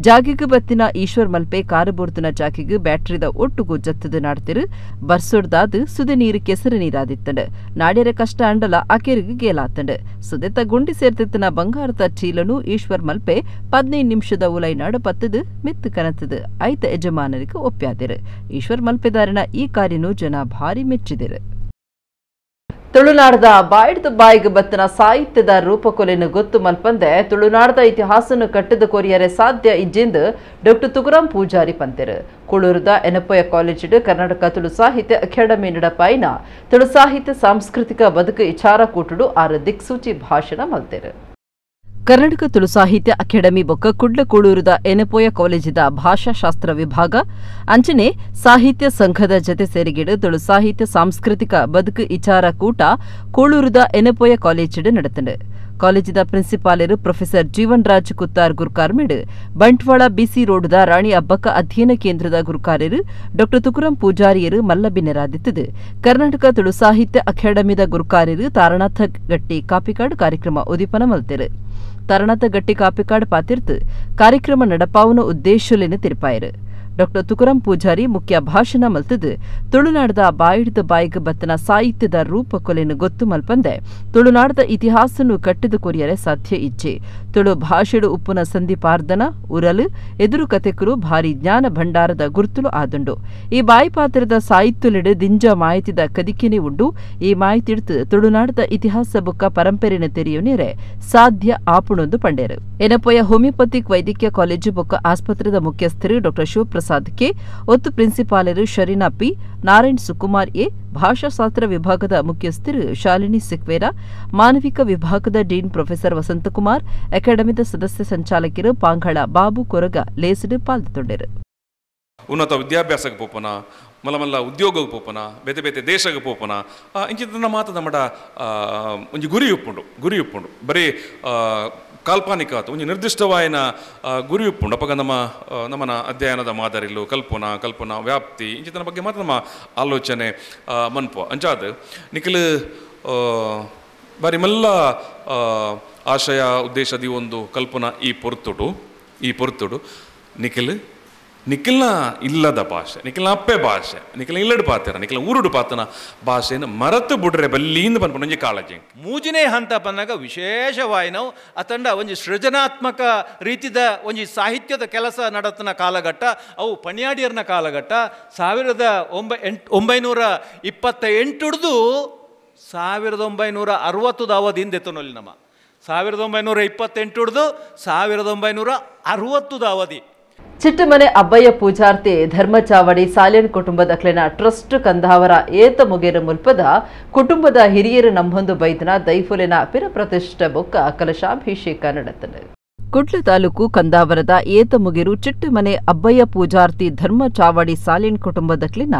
ಜಾಗಿಗೆ ಬತ್ತಿನ ಈಶ್ವರ್ ಮಲ್ಪೆ ಕಾರು ಬೋರ್ತಿನ ಜಾಕಿಗೆ ಬ್ಯಾಟರಿದ ಒಟ್ಟುಗು ಜತ್ತದು ನಾಡ್ತಿರು. ಬರ್ಸೊಡ್ದಾದ್ ಸುದೆ ನೀರು ಕೆಸರು ನೀರಾದಿತ್ತಂಡು. ನಾಡ್ಯರ ಕಷ್ಟ ಅಂಡಲ ಅಕೆರಿಗೆ ಗೇಲಾತಂಡು. ಸುದೆತ ಗುಂಡಿ ಸೇರ್ತಿತ್ತಿನ ಬಂಗಾರದ ಚೀಲನು ಈಶ್ವರ್ ಮಲ್ಪೆ 15 ನಿಮಿಷದ ಉಲೈ ನಾಡು ಪತ್ತದು ಮಿತ್ತು ಕನತದು ಐತ ಯಜಮಾನರಿಗೆ ಒಪ್ಪ್ಯಾದಿರು. ಈಶ್ವರ್ ಮಲ್ಪೆದಾರನ ಈ ಕಾರ್ಯನು ಜನ ಭಾರಿ ಮೆಚ್ಚಿದಿರು. ತುಳುನಾಡದ ಬಾಯ್ದ ಬಾಯಿಗೆ ಬತ್ತನ ಸಾಹಿತ್ಯದ ರೂಪಕೊಲೆಯನ್ನು ಗೊತ್ತು ಮಲ್ಪಂದೆ ತುಳುನಾಡದ ಇತಿಹಾಸನ್ನು ಕಟ್ಟದ ಕೊರಿಯರೆ ಸಾಧ್ಯ ಇಜ್ಜೆಂದು ಡಾಕ್ಟರ್ ತುಕುರಾಮ್ ಪೂಜಾರಿ ಪಂತೆರು. ಕೂಳೂರುದ ಎನಪೋಯ ಕಾಲೇಜಿಡು ಕರ್ನಾಟಕ ತುಳು ಸಾಹಿತ್ಯ ಅಕಾಡೆಮಿ ನಡಪಾಯಿನ ತುಳು ಸಾಹಿತ್ಯ ಸಾಂಸ್ಕೃತಿಕ ಬದುಕು ವಿಚಾರ ಕೂಟುಡು ಆರು ದಿಕ್ಸೂಚಿ ಭಾಷಣ ಮಲ್ತೆರು. ಕರ್ನಾಟಕ ತುಳು ಸಾಹಿತ್ಯ ಅಕಾಡೆಮಿ ಬೊಕ್ಕ ಕುಡ್ಲ ಕೂಳೂರುದ ಎನಪೋಯ ಕಾಲೇಜಿದ ಭಾಷಾಶಾಸ್ತ್ರ ವಿಭಾಗ ಅಂಚನೆ ಸಾಹಿತ್ಯ ಸಂಘದ ಜತೆ ಸೇರಿಗಿಡು ತುಳು ಸಾಹಿತ್ಯ ಸಾಂಸ್ಕೃತಿಕ ಬದುಕು ವಿಚಾರ ಕೂಟ ಕೂಳೂರುದ ಎನಪೋಯ ಕಾಲೇಜಿಡು ನಡೆತಂಡು. ಕಾಲೇಜಿದ ಪ್ರಿನ್ಸಿಪಾಲರು ಪ್ರೊಫೆಸರ್ ಜೀವನ್ ರಾಜ್ ಕುತ್ತಾರ್ ಗುರುಕಾರ್ಮಿಡು ಬಂಟ್ವಾಳ ಬಿಸಿ ರೋಡ್ದ ರಾಣಿ ಅಬ್ಬಕ್ಕ ಅಧ್ಯಯನ ಕೇಂದ್ರದ ಗುರುಕಾರ್ಯರು ಡಾಕ್ಟರ್ ತುಕುರಾಮ್ ಪೂಜಾರಿಯರು ಮಲ್ಲಬಿನ್ನರಾದಿತ್ತದು. ಕರ್ನಾಟಕ ತುಳು ಸಾಹಿತ್ಯ ಅಕಾಡೆಮಿದ ಗುರುಕಾರ್ಯರು ತಾರನಾಥ ಗಟ್ಟಿ ಕಾಪಿಕಾಡ್ ಕಾರ್ಯಕ್ರಮ ಉದೀಪನ ಮಲ್ತೆರು. ತಾರನಾಥ ಗಟ್ಟಿ ಕಾಪಿಕಾಡ್ ಪಾತಿರ್ತು ಕಾರ್ಯಕ್ರಮ ನಡಪಾವುನ ಉದ್ದೇಶಲೇನು ತಿರುಪಾಯರು. ಡಾಕ್ಟರ್ ತುಕುರಾಮ್ ಪೂಜಾರಿ ಮುಖ್ಯ ಭಾಷಣ ಮಲ್ತದು ತುಳುನಾಡದ ಬಾಯಿಡ್ದ ಬಾಯಿಗೆ ಬತ್ತನ ಸಾಹಿತ್ಯದ ರೂಪಕೊಲೆಯನ್ನು ಗೊತ್ತು ಮಲ್ಪಂದೆ ತುಳುನಾಡದ ಇತಿಹಾಸನು ಕಟ್ಟಿದ ಕೊರಿಯರೆ ಸಾಧ್ಯ ಇಚ್ಛೆ. ತುಳು ಭಾಷೆಡು ಉಪ್ಪುನ ಸಂಧಿಪಾರ್ದನ ಉರಲು ಎದುರು ಕತೆಕರು ಭಾರಿ ಜ್ಞಾನ ಭಂಡಾರದ ಗುರುತುಲು ಆದುಂಡು. ಈ ಬಾಯಿ ಪಾತ್ರದ ಸಾಹಿತ್ಯಲೆಡು ದಿಂಜ ಮಾಹಿತಿದ ಕದಿಕೆನೆ ಉಂಡು. ಈ ಮಾಹಿತಿಡ್ತು ತುಳುನಾಡದ ಇತಿಹಾಸ ಬುಕ್ಕ ಪರಂಪರೆನ ತೆರೆಯುನೇರೆ ಸಾಧ್ಯ ಆಪುಣೊಂದು ಪಂಡೇರು. ಎನಪೋಯ ಹೋಮಿಯೋಪತಿಕ್ ವೈದ್ಯಕೀಯ ಕಾಲೇಜು ಬೊಕ್ಕ ಆಸ್ಪತ್ರೆದ ಮುಖ್ಯಸ್ಥರು ಡಾಕ್ಟರ್ ಶಿವಪ್ರಸಾದ್ ಕೆ, ಒತ್ತು ಪ್ರಿನ್ಸಿಪಾಲರು ಶರೀನಾ ಪಿ, ನಾರಾಯಣ್ ಸುಕುಮಾರ್ ಎ, ಭಾಷಾಶಾಸ್ತ್ರ ವಿಭಾಗದ ಮುಖ್ಯಸ್ಥರು ಶಾಲಿನಿ ಸಿಕ್ವೇರಾ, ಮಾನವಿಕ ವಿಭಾಗದ ಡೀನ್ ಪ್ರೊಫೆಸರ್ ವಸಂತಕುಮಾರ್, ಅಕಾಡೆಮಿದ ಸದಸ್ಯ ಸಂಚಾಲಕರು ಪಾಂಘಳ ಬಾಬು ಕೊರಗ ಲೇಸಿಡು ಪಾಲ್ತೊಂಡರು. ಉನ್ನತ ವಿದ್ಯಾಭ್ಯಾಸಕ್ಕೆ ಪೋಪನ, ಮಲ್ಲ ಮಲ್ಲ ಉದ್ಯೋಗಕ್ಕೆ ಪೋಪನ, ಬೇತೆ ಬೇತೆ ದೇಶಕ್ಕೆ ಪೋಪನ, ಇಂಚಿನ ಮಾತ ನಮ್ಮಡ ಒಂಜಿ ಗುರಿ ಉಪ್ಪುಂಡು. ಗುರಿ ಉಪ್ಪುಂಡು ಬರೀ ಕಾಲ್ಪನಿಕ ಒಂಜಿ ನಿರ್ದಿಷ್ಟವಾಯಿನ ಗುರಿ ಉಪ್ಪುಂಡು. ಅಪಗ ನಮ್ಮ ನಮ್ಮನ ಅಧ್ಯಯನದ ಮಾದರಿಲು ಕಲ್ಪನಾ ಕಲ್ಪನಾ ವ್ಯಾಪ್ತಿ ಇಂಚಿತನ ಬಗ್ಗೆ ಮಾತ್ರ ನಮ್ಮ ಆಲೋಚನೆ ಮನ್ಪು. ಅಂಚಾದ ನಿಖಿಲ್ ಬಾರಿ ಮಲ್ಲ ಆಶಯ ಉದ್ದೇಶದಿ ಒಂದು ಕಲ್ಪನಾ ಈ ಪೊರ್ತುಡು ನಿಖಿಲ್ ನಿಖಿಲ್ನ ಇಲ್ಲದ ಭಾಷೆ, ನಿಖಿಲ್ನ ಅಪ್ಪೆ ಭಾಷೆ, ನಿಖಿಲ್ನ ಇಲ್ಲಡು ಪಾತ್ರ, ನಿಖಿಲ್ನ ಊರುಡು ಪಾತನ ಭಾಷೆಯನ್ನು ಮರತು ಬುಡ್ರೆ ಬಲ್ಲಿಂದ ಪನ್ಪುನ ಒಂಜಿ ಕಾಳಜಿ. ಮೂಜನೇ ಹಂತ ಪನ್ನಾಗ ವಿಶೇಷವಾಗಿ ನಾವು ಅತಂಡ ಒಂಜಿ ಸೃಜನಾತ್ಮಕ ರೀತಿದ ಒಂಜಿ ಸಾಹಿತ್ಯದ ಕೆಲಸ ನಡತನ ಕಾಲಘಟ್ಟ ಅವು ಪಣಿಯಾಡಿಯರ್ನ ಕಾಲಘಟ್ಟ 1928 1960 ಅವಧಿಯಿಂದ ಎತ್ತನಲ್ಲಿ ನಮ್ಮ 1928 1960 ಅವಧಿ. ಚಿಟ್ಟಮನೆ ಅಬ್ಬಯ್ಯ ಪೂಜಾರ್ತಿ ಧರ್ಮಚಾವಡಿ ಸಾಲಿಯನ್ ಕುಟುಂಬದ ಕ್ಲೆನ ಟ್ರಸ್ಟ್ ಕಂದಾವರ ಏತ ಮುಗೇರ ಮುಲ್ಪದ ಕುಟುಂಬದ ಹಿರಿಯರು ನಂಬೊಂದು ಬೈದನ ದೈಫುಲಿನ ಪಿರ ಪ್ರತಿಷ್ಠೆ ಬೊಕ್ಕ ಕಲಶಾಭಿಷೇಕ ನಡೆತದೆ. ಕುಡ್ಲ ತಾಲೂಕು ಕಂದಾವರದ ಏತಮುಗಿರು ಚಿಟ್ಟಮನೆ ಅಬ್ಬಯ್ಯ ಪೂಜಾರ್ತಿ ಧರ್ಮಚಾವಡಿ ಸಾಲಿನ್ ಕುಟುಂಬದ ಕ್ಲಿನ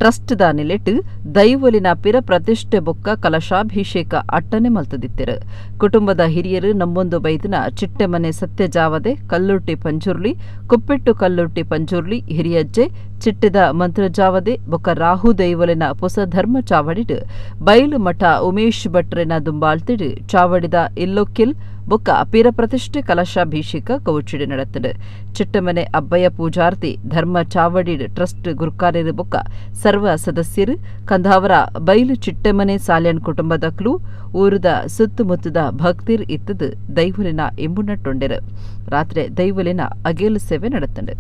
ಟ್ರಸ್ಟ್ the ನಿಲೆಟ್ ದೈವಲಿನ ಪಿರ ಪ್ರತಿಷ್ಠೆ ಬೊಕ್ಕ ಕಲಶಾಭಿಷೇಕ ಅಟ್ಟನೆ ಮಲ್ತದಿತ್ತಿರು. ಕುಟುಂಬದ ಹಿರಿಯರು ನಮ್ಮೊಂದು ಬೈದನ ಚಿಟ್ಟಮನೆ ಸತ್ಯಜಾವದೆ ಕಲ್ಲುಟ್ಟಿ ಪಂಜುರ್ಲಿ, ಕುಪ್ಪಿಟ್ಟು ಕಲ್ಲುಟ್ಟಿ ಪಂಜುರ್ಲಿ ಹಿರಿಯಜ್ಜೆ ಚಿಟ್ಟದ ಮಂತ್ರಜಾವದೆ ಬೊಕ್ಕ ರಾಹು ದೈವಲಿನ ಪೊಸ ಧರ್ಮ ಚಾವಡಿಡು ಬೈಲು ಮಠ ಉಮೇಶ್ ಭಟ್ರೆನ ದುಂಬಾಳ್ತಿಡು ಚಾವಡಿದ ಇಲ್ಲೊಕ್ಕಿಲ್ ಬೊಕ್ಕ ಪೀರ ಪ್ರತಿಷ್ಠೆ ಕಲಶಾಭಿಷೇಕ ಕೌಚಿಡು ನಡೆತಡು. ಚಿಟ್ಟಮನೆ ಅಬ್ಬಯ್ಯ ಪೂಜಾರ್ತಿ ಧರ್ಮ ಚಾವಡಿ ಟ್ರಸ್ಟ್ ಗುರುಕಾರ್ಯರು ಬೊಕ್ಕ ಸರ್ವ ಸದಸ್ಯರು ಕಂದಾವರ ಬೈಲು ಚಿಟ್ಟಮನೆ ಸಾಲ್ಯನ್ ಕುಟುಂಬದಕ್ಲು ಊರುದ ಸುತ್ತಮುತ್ತದ ಭಕ್ತಿರ್ ಇತ್ತದು ದೈವಲಿನ ಎಂಬುನಟ್ಟೊಂಡೆರು. ರಾತ್ರಿ ದೈವಲಿನ ಅಗೇಲು ಸೇವೆ ನಡೆತಂಡು.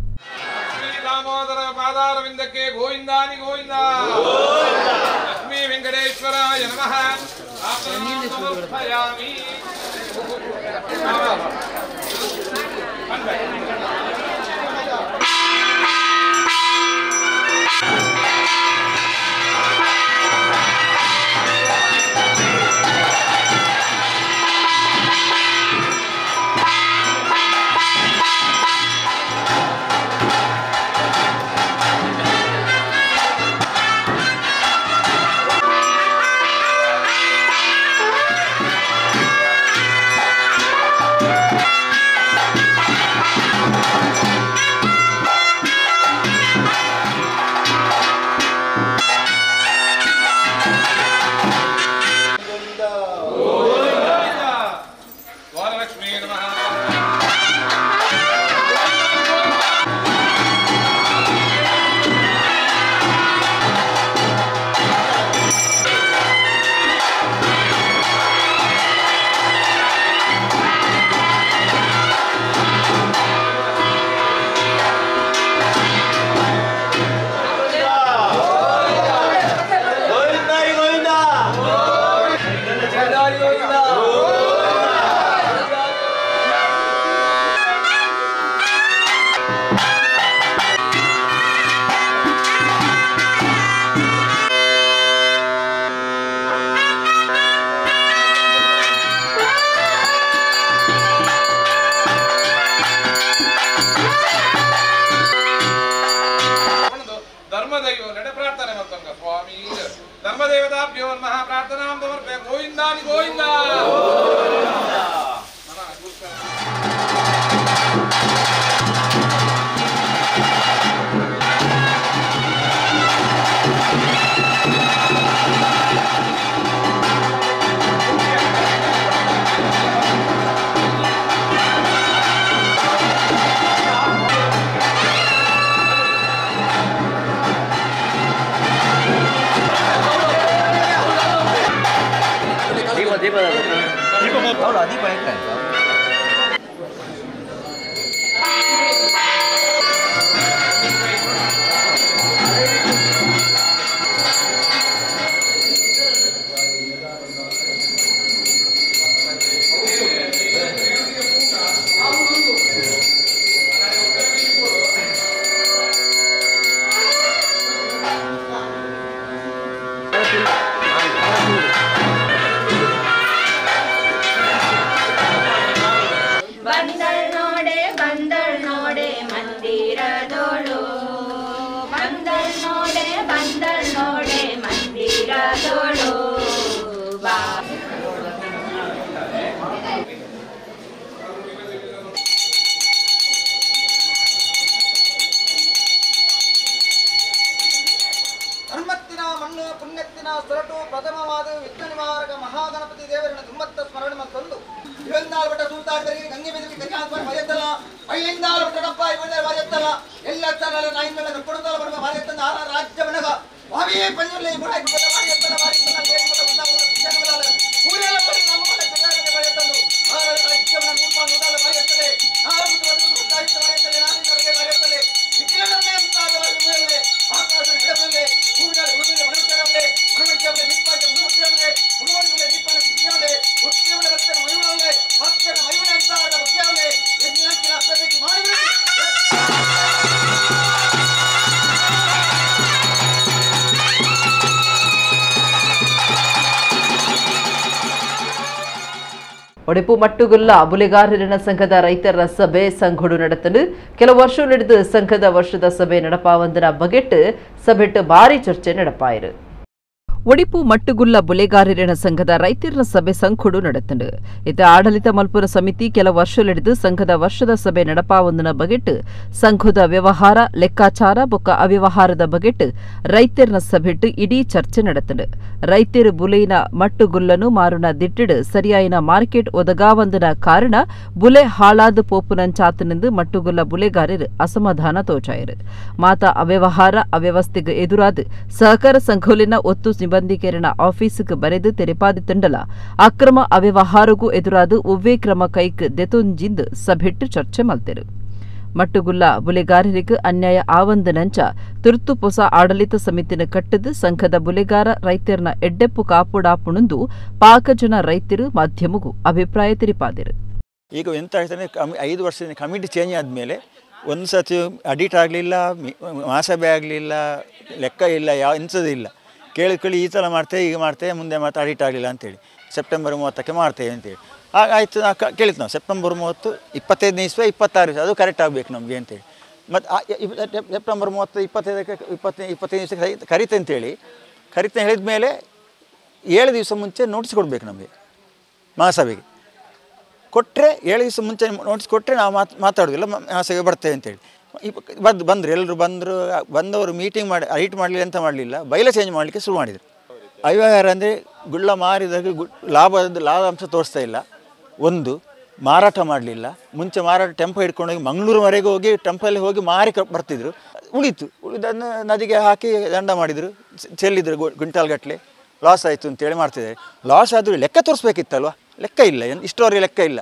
ದೇವತಾಭ್ಯೋ ನಮಃ ಪ್ರಾರ್ಥನಾಂ ಸಮರ್ಪಯ ಗೋವಿಂದಾನಿ ಗೋವಿಂದ. ಒಡಿಪು ಮಟ್ಟುಗುಲ್ಲ ಬುಲೆಗಾರರಿನ ಸಂಘದ ರೈತರ ಸಭೆ ಸಂಘಡು ನಡೆತಲು ಕೆಲವು ವರ್ಷ ನಡೆದು ಸಂಘದ ವರ್ಷದ ಸಭೆ ನಡಪಾವಂದನ ಬಗೆಟ್ ಸಭೆಟ್ ಭಾರಿ ಚರ್ಚೆ ನಡಪಾಯಿರು. ಒಡಿಪು ಮಟ್ಟುಗುಲ್ಲ ಬುಲೆಗಾರರಿನ ಸಂಘದ ರೈತರ ಸಭೆ ಸಂಘಡು ನಡೆತಂಡು. ಇತ ಆಡಳಿತ ಮಲ್ಪುರ ಸಮಿತಿ ಕೆಲ ವರ್ಷಲಿಡಿದು ಸಂಘದ ವರ್ಷದ ಸಭೆ ನಡಪಾವಂದನ ಬಗೆಟ್ ಸಂಘದ ವ್ಯವಹಾರ ಲೆಕ್ಕಾಚಾರ ಬೊಕ್ಕ ಅವ್ಯವಹಾರದ ಬಗೆಟ್ ರೈತರನ ಸಭೆಟ್ ಇಡೀ ಚರ್ಚೆ ನಡೆತಂಡು. ರೈತರು ಬುಲೆಯಿನ ಮಟ್ಟುಗುಲ್ಲನು ಮಾರುನ ದಿಟ್ಟಿಡ್ ಸರಿಯಾಯಿನ ಮಾರ್ಕೆಟ್ ಒದಗಾವಂದನ ಕಾರಣ ಬುಲೆ ಹಾಳಾದ ಪೋಪುನಂಚಾತನೆಂದು ಮಟ್ಟುಗುಲ್ಲ ಬುಲೆಗಾರರು ಅಸಮಾಧಾನ ತೋಚಾಯರು. ಮಾತಾ ಅವ್ಯವಹಾರ ಅವ್ಯವಸ್ಥೆಗೆ ಎದುರಾದ ಸಹಕಾರ ಸಂಘೋಲಿನ ಒತ್ತು ಸಿಬ್ಬಂದಿಕೆರಣ ಆಫೀಸುಗೆ ಬರೆದು ತೆರೆಪಾದಿ ತಂಡಲ ಅಕ್ರಮ ಅವ್ಯವಹಾರಗೂ ಎದುರಾದ ಒವ್ವೇ ಕ್ರಮ ಕೈಕ್ ದೆತೊಂಜಿಂದು ಸಭೆಟ್ಟು ಚರ್ಚೆ ಮಲ್ತೆರು. ಮಟ್ಟುಗುಲ್ಲ ಬುಲೆಗಾರರಿಗೆ ಅನ್ಯಾಯ ಆವಂದನಂಚ ತುರ್ತು ಪೊಸ ಆಡಳಿತ ಸಮಿತಿನ ಕಟ್ಟದು ಸಂಘದ ಬುಲೆಗಾರ ರೈತರನ ಎಡ್ಡೆಪ್ಪು ಕಾಪುಡಾಪುಣಂದು ಪಾಕಜನ ರೈತರು ಮಾಧ್ಯಮಗೂ ಅಭಿಪ್ರಾಯ ತೆರಿಪಾದಿರು. ಈಗ ಎಂತ ಆಗ್ತದೆ, 5 ವರ್ಷದಿಂದ ಕಮಿಟಿ ಚೇಂಜ್ ಆದಮೇಲೆ ಒಂದು ಸತಿ ಅಡಿಟ್ ಆಗಲಿಲ್ಲ, ಮಹಾಸಭೆ ಆಗಲಿಲ್ಲ, ಲೆಕ್ಕ ಇಲ್ಲ, ಯಾವ ಎಂಥದ್ದು ಇಲ್ಲ. ಕೇಳಿ ಈ ಸಲ ಮಾಡ್ತೇವೆ, ಈಗ ಮಾಡ್ತೇವೆ, ಮುಂದೆ ಮಾತ್ರ ಅಡಿಟ್ ಆಗಲಿಲ್ಲ ಅಂತೇಳಿ ಸೆಪ್ಟೆಂಬರ್ 30ಕ್ಕೆ ಮಾಡ್ತೇವೆ ಅಂತೇಳಿ ಆಗ ಆಯಿತು. ನಾವು ಕೇಳಿದ್ದು ನಾವು ಸೆಪ್ಟೆಂಬರ್ 30 25ನೇ ಇಸ್ವೆ 26 ಅದು ಕರೆಕ್ಟ್ ಆಗಬೇಕು ನಮಗೆ ಅಂತೇಳಿ. ಮತ್ತು ಸೆಪ್ಟೆಂಬರ್ 30 25ಕ್ಕೆ 25 ದಿವಸಕ್ಕೆ ಕರಿತೆ ಅಂತೇಳಿ ಕರಿತೆ ಹೇಳಿದ ಮೇಲೆ 7 ದಿವಸ ಮುಂಚೆ ನೋಟಿಸ್ ಕೊಡಬೇಕು ನಮಗೆ ಮಹಾಸಭೆಗೆ. ಕೊಟ್ಟರೆ 7 ದಿವಸ ಮುಂಚೆ ನೋಟಿಸ್ ಕೊಟ್ಟರೆ ನಾವು ಮಾತಾಡೋದಿಲ್ಲ, ಮಹಾಸಭೆಗೆ ಬರ್ತೇವೆ ಅಂತೇಳಿ. ಬಂದರು ಎಲ್ಲರೂ ಬಂದರು. ಬಂದವರು ಮೀಟಿಂಗ್ ಮಾಡಿ ಹೈಟ್ ಮಾಡಲಿಲ್ಲ ಅಂತ ಮಾಡಲಿಲ್ಲ, ಬೈಲ ಚೇಂಜ್ ಮಾಡಲಿಕ್ಕೆ ಶುರು ಮಾಡಿದರು. ಅವ್ಯವಹಾರ ಅಂದರೆ ಗುಳ್ಳ ಮಾರಿದಾಗ ಲಾಭಾಂಶ ತೋರಿಸ್ತಾ ಇಲ್ಲ. ಒಂದು ಮಾರಾಟ ಮಾಡಲಿಲ್ಲ. ಮುಂಚೆ ಮಾರಾಟ ಟೆಂಪೋ ಹಿಡ್ಕೊಂಡೋಗಿ ಮಂಗಳೂರುವರೆಗೆ ಹೋಗಿ ಟೆಂಪಲ್ಲಿ ಹೋಗಿ ಮಾರಿ ಬರ್ತಿದ್ರು. ಉಳಿತು, ಉಳಿದನ್ನು ನದಿಗೆ ಹಾಕಿ ದಂಡ ಮಾಡಿದರು, ಚೆಲ್ಲಿದರು ಕ್ವಿಂಟಾಲ್ಗಟ್ಟಲೆ. ಲಾಸ್ ಆಯಿತು ಅಂತೇಳಿ ಮಾಡ್ತಿದ್ದಾರೆ. ಲಾಸ್ ಆದರೂ ಲೆಕ್ಕ ತೋರಿಸ್ಬೇಕಿತ್ತಲ್ವ, ಲೆಕ್ಕ ಇಲ್ಲ, ಇಷ್ಟವರೆಗೆ ಲೆಕ್ಕ ಇಲ್ಲ.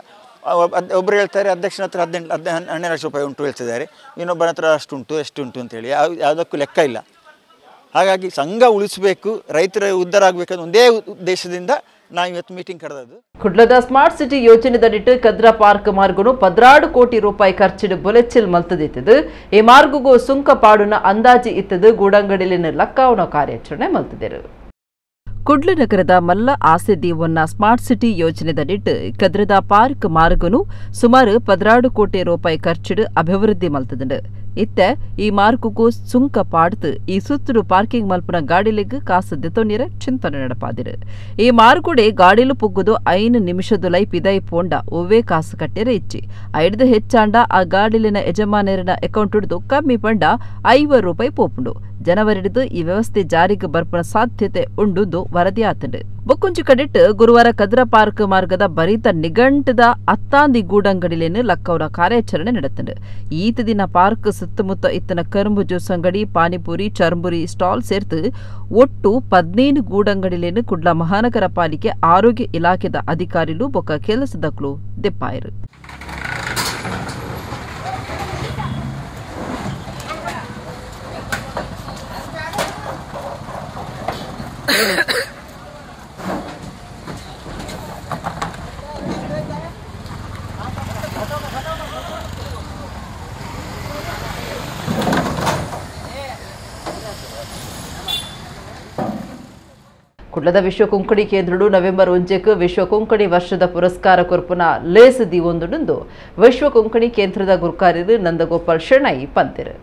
ಒಬ್ಬರು ಹೇಳ್ತಾರೆ ಅಧ್ಯಕ್ಷನ ಹತ್ರ 18 ಲಕ್ಷ ರೂಪಾಯಿ ಉಂಟು ಹೇಳ್ತಿದ್ದಾರೆ, ಇನ್ನೊಬ್ಬನ ಹತ್ರ ಅಷ್ಟುಂಟು ಎಷ್ಟುಂಟು ಅಂತೇಳಿ, ಯಾವುದಕ್ಕೂ ಲೆಕ್ಕ ಇಲ್ಲ. ಹಾಗಾಗಿ ಸಂಘ ಉಳಿಸಬೇಕು, ರೈತರ ಉದ್ಧಾರ ಆಗಬೇಕಂತ ಒಂದೇ ಉದ್ದೇಶದಿಂದ ನಾವು ಇವತ್ತು ಮೀಟಿಂಗ್ ಕರೆದದ್ದು. ಕುಡ್ಲದ ಸ್ಮಾರ್ಟ್ ಸಿಟಿ ಯೋಜನೆದಡಿಟ್ಟು ಕದ್ರಾ ಪಾರ್ಕ್ ಮಾರ್ಗನು 12 ಕೋಟಿ ರೂಪಾಯಿ ಖರ್ಚಿಡು ಬೊಲೆಚಿಲ್ ಮಲ್ತದಿತ್ತದು. ಈ ಮಾರ್ಗಗೂ ಸುಂಕ ಪಾಡುನ ಅಂದಾಜಿ ಇತ್ತದು ಗೂಡಂಗಡಿಲಿನ ಲಕ್ಕಾವನ ಕಾರ್ಯಾಚರಣೆ ಮಲ್ತದಿರು. ಕುಡ್ಲ ನಗರದ ಮಲ್ಲ ಆಸೆ ದೀವನ್ನ ಸ್ಮಾರ್ಟ್ ಸಿಟಿ ಯೋಜನೆದಡಿಟ್ಟು ಕದ್ರದ ಪಾರ್ಕ್ ಮಾರ್ಗನು ಸುಮಾರು 12 ಕೋಟಿ ರೂಪಾಯಿ ಖರ್ಚಿಡು ಅಭಿವೃದ್ಧಿ ಮಲ್ತದಂಡು. ಇತ್ತೆ ಈ ಮಾರ್ಗಕ್ಕೂ ಸುಂಕ ಪಾಡ್ದು ಈ ಸುತ್ತಲು ಪಾರ್ಕಿಂಗ್ ಮಲ್ಪುನ ಗಾಡಿಲೆಗ್ ಕಾಸು ದೆತೊನಿರ ಚಿಂತನೆ ನಡಪಾದಿರು. ಈ ಮಾರ್ಗುಡೆ ಗಾಡಿಲು ಪುಗ್ಗುದು 5 ನಿಮಿಷದುಲೈ ಪಿದೈ ಪೋಂಡ ಒವ್ವೇ ಕಾಸು ಕಟ್ಟೆರ ಇಚ್ಚಿ. ಐಡ್ದು ಹೆಚ್ಚಾಂಡ ಆ ಗಾಡಿಲಿನ ಯಜಮಾನರಿನ ಅಕೌಂಟ್ ಕಮ್ಮಿ ಪಂಡ 50 ರೂಪಾಯಿ ಪೋಪುಂಡು. ಜನವರಿಡ್ದು ಈ ವ್ಯವಸ್ಥೆ ಜಾರಿಗೆ ಬರ್ಪುನ ಸಾಧ್ಯತೆ ಉಂಡುಂದು ವರದಿ ಆತಂಡು. ಬೊಕ್ಕೊಂಜಿ ಕಡೆಟ್ ಗುರುವಾರ ಕದ್ರ ಪಾರ್ಕ್ ಮಾರ್ಗದ ಬರಿತ ನಿಘಂಟದ ಅತ್ತಾಂದಿ ಗೂಡಂಗಡಿಲೇನು ಲಕ್ಕವನ ಕಾರ್ಯಾಚರಣೆ ನಡೆತಂಡು. ಈತ ದಿನ ಪಾರ್ಕ್ ಸುತ್ತಮುತ್ತ ಇತ್ತನ ಕರುಂಬು ಜ್ಯೂಸ್ ಅಂಗಡಿ, ಪಾನಿಪುರಿ, ಚರ್ಮುರಿ ಸ್ಟಾಲ್ ಸೇರ್ತು ಒಟ್ಟು 15 ಗೂಡಂಗಡಿಲೇನು ಕುಡ್ಲ ಮಹಾನಗರ ಪಾಲಿಕೆ ಆರೋಗ್ಯ ಇಲಾಖೆದ ಅಧಿಕಾರಿಲು ಬೊಕ್ಕ ಕೆಲಸದಕ್ಲು ದೆಪ್ಪಾಯರು. ಕುಡ್ಲದ ವಿಶ್ವ ಕೊಂಕಣಿ ಕೇಂದ್ರಡು ನವೆಂಬರ್ 1ಕ್ಕೆ ವಿಶ್ವ ಕೊಂಕಣಿ ವರ್ಷದ ಪುರಸ್ಕಾರ ಕೊರ್ಪುನ ಲೇಸ್ ದಿವೊಂದುಂಡು ವಿಶ್ವ ಕೊಂಕಣಿ ಕೇಂದ್ರದ ಗುರ್ಕಾರ್ಯರು ನಂದಗೋಪಾಲ್ ಶೆಣೈ ಪಂತೆರು.